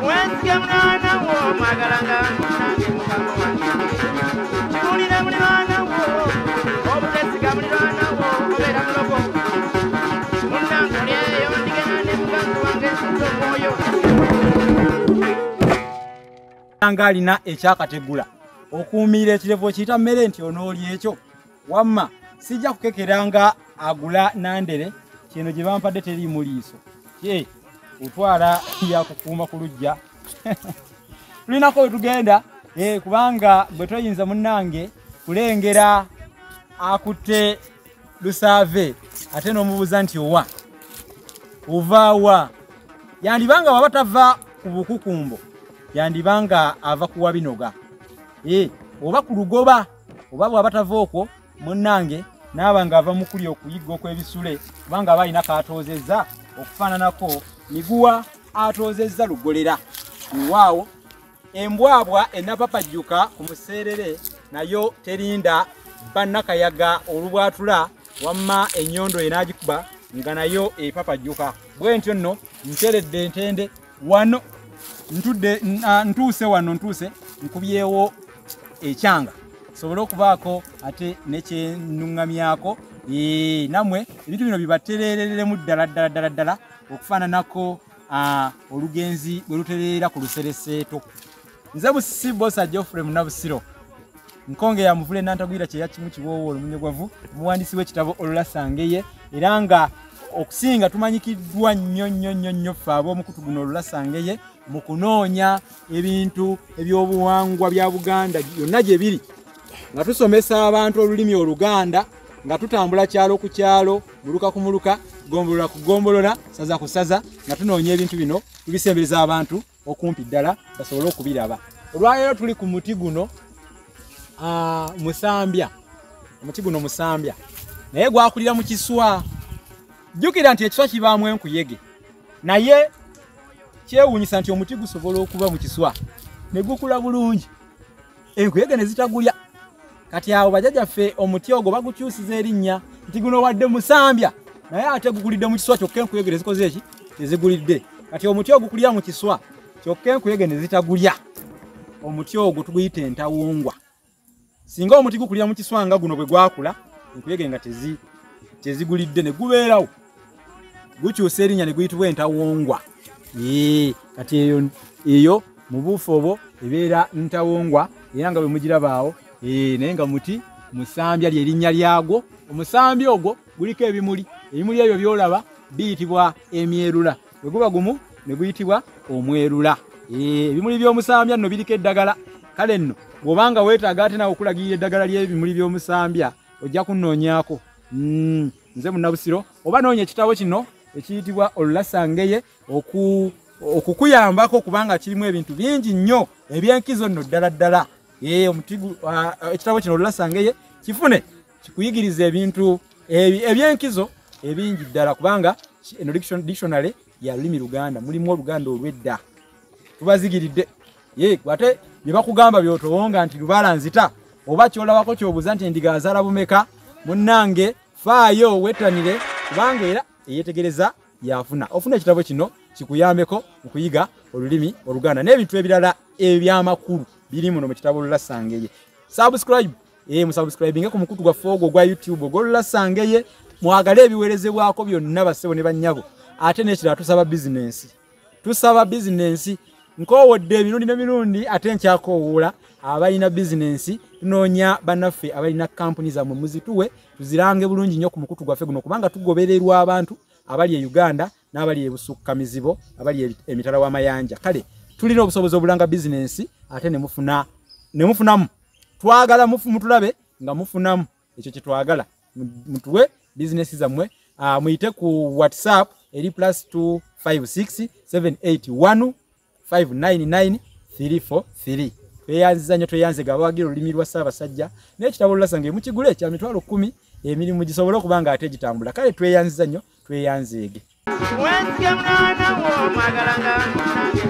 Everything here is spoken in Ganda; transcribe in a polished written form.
Wesige mulwana wo mwagalanga nange mukama wange. Kiwulire mulirwana wo, obutesiga mulirwana wo, obeera mulogo. Munnange oli eyo ndigenda ne muganzi wange nsuza omwoyo. Nga alina ekyakategula okuumira ekirevu okiyita mmere nti onooli ekyo wamma sijja kukekeranga agula nandere kino gye bampadde teriimu liiso ye otwala yakukuuma ku luggya. Tulinako we tugenda kubanga bwe toyinza munnange kulengera akutte lusaave ate n'omubuuza nti owa ovaawa yandibanga waba tava ku bukukumbo yandibanga ava kuwa binoga oba ku lugoba oba bw'aba tava okwo munnange n'aba nga ava mu kulya okuyiga okw'ebisule kubanga aba alina k'atoozezza okufaananako miguwa atoozezza lugolera. Waawo embwabwa enapapajjuka ku museerere nayo terinda bannakayaga olubwatula wamma ennyondo enaagikuba nga nayo epapajjuka. Bwe ntyo nno nteredde entende wano ntudde ntuuse wano ntuuse nkubyewo ekyanga sobole okubaako ate nekyenuŋŋamyako nammwe ebintu bino bibaterereremu ddala ddala ddala ddala okufaananako olugenzi bwe lutereera ku lusereseeto. Nze Musisi Bbosa Geoffrey Munnabusiro nkonge ya muvule nantagwira kyeya kimu kiwoowo olumunye-gwavu omuwandiisi w'ekitabo Olulasangeye era nga okusinga tumanyikiddwa nnyo nnyo nnyo nnyo ffe ab'omukutu guno Olulasangeye mu kunoonya ebintu ebyobuwangwa bya Buganda yonna gye biri nga tusomesa abantu olulimi Oluganda nga tutambula kyalo ku kyalo muluka ku muluka gombolola ku gombolola saza ku saza nga tunoonya ebintu bino tubisembereza abantu okumpi ddala basobole okubiraba. Olwaleero tuli ku muti guno musambya. Omuti guno musambya naye gwakulira mu kiswa. Jjukira nti ekiswa kibaamu enkuyege naye kyewuunyisa nti omuti gusobola okuba mu kiswa ne gukula bulungi enkuyege ne zitagulya. Kati awo bajjajjaffe omuti ogwo bagukyusiza erinnya nti guno wadde musambya naye ate gukulidde mu kiswa kyokka enkuyege ne zikoze eki tezigulidde. Kati omuti ogukulira mu kiswa kyokka enkuyege ne zitagulya omuti ogwo tuguyita entawungwa. Singa omuti gukulira mu kiswa nga guno bwe gwakula enkuyege nga tezigulidde ne gubeerawo gukyusa erinnya ne guyitibwa entawungwa. Kati eyo mu buufu obwo ebeera ntawungwa era nga bwe mugirabaawo naye nga muti musambya ly'erinnya lyagwo. Omusambya ogwo guliko ebimuli, ebimuli ebyo by'olaba biyitibwa emyerula, bwe guba gumu ne guyitibwa omwerula. Ebimuli by'omusambya nno biriko eddagala. Kale nno bw'obanga weetaaga ate naawe okulagirira eddagala ly'ebimuli by'omusambya ojja kunnoonyaako. Nze Munnabusiro oba noonya ekitabo kino ekiyitibwa Olulasangeye okukuyambako kubanga kirimu ebintu bingi nnyo ebyenkizo nno ddala ddala. Ekitabo kino Olulasangeye kifune kikuyigiriza ebintu ebyenkizo ebingi ddala kubanga eno dictionary ya lulimi Luganda, mulimu Oluganda olw'edda tubazigiridde. Ate bye bakugamba by'otowonga nti lubaala nzita oba ky'olabako ky'obuuza nti endiga azaala bumeka, munnange faayo wettanire kubanga era eyeetegereza yafuna. Ofuna ekitabo kino kikuyambeko mu kuyiga olulimi Oluganda n'ebintu ebirala ebyamakulu biri muno mu kitabo Olulasangeye. Subscribe, musubscribinge ku mukutu gwaffe ogwo ogwa YouTube ogw'Olulasangeye mwagale ebiweerezebwako byonna bassebo ne bannyabo. Ate n'ekirala tusaba bizinensi, tusaba bizinensi nkoowodde emirundi n'emirundi ate nkyakoowoola abalina bizinensi. Tunoonya bannaffe abalina kampuni zammwe muzituwe tuzirange bulungi nnyo ku mukutu gwaffe guno kubanga tugobererwa abantu abali e Uganda n'abali e Busukka mizibo abali emitala w'amayanja. Kale tulina obusobozi obulanga bizinensi ate ne mufunamu. Twagala mutulabe nga mufunamu, ekyo kye twagala. Mutuwe bizinensi zammwe, muyite ku WhatsApp eri +256 781 599 343. Tweyanziza nnyo tweyanze abawagira olulimi lwa Ssaabasajja n'ekitabo Olulasangeye mukigule kya 10,000 emirimu gisobole okuba nga ate gitambula. Kale tweyanziza nnyo tweyanzeege. Wesige mulwana wo mwagalanga nange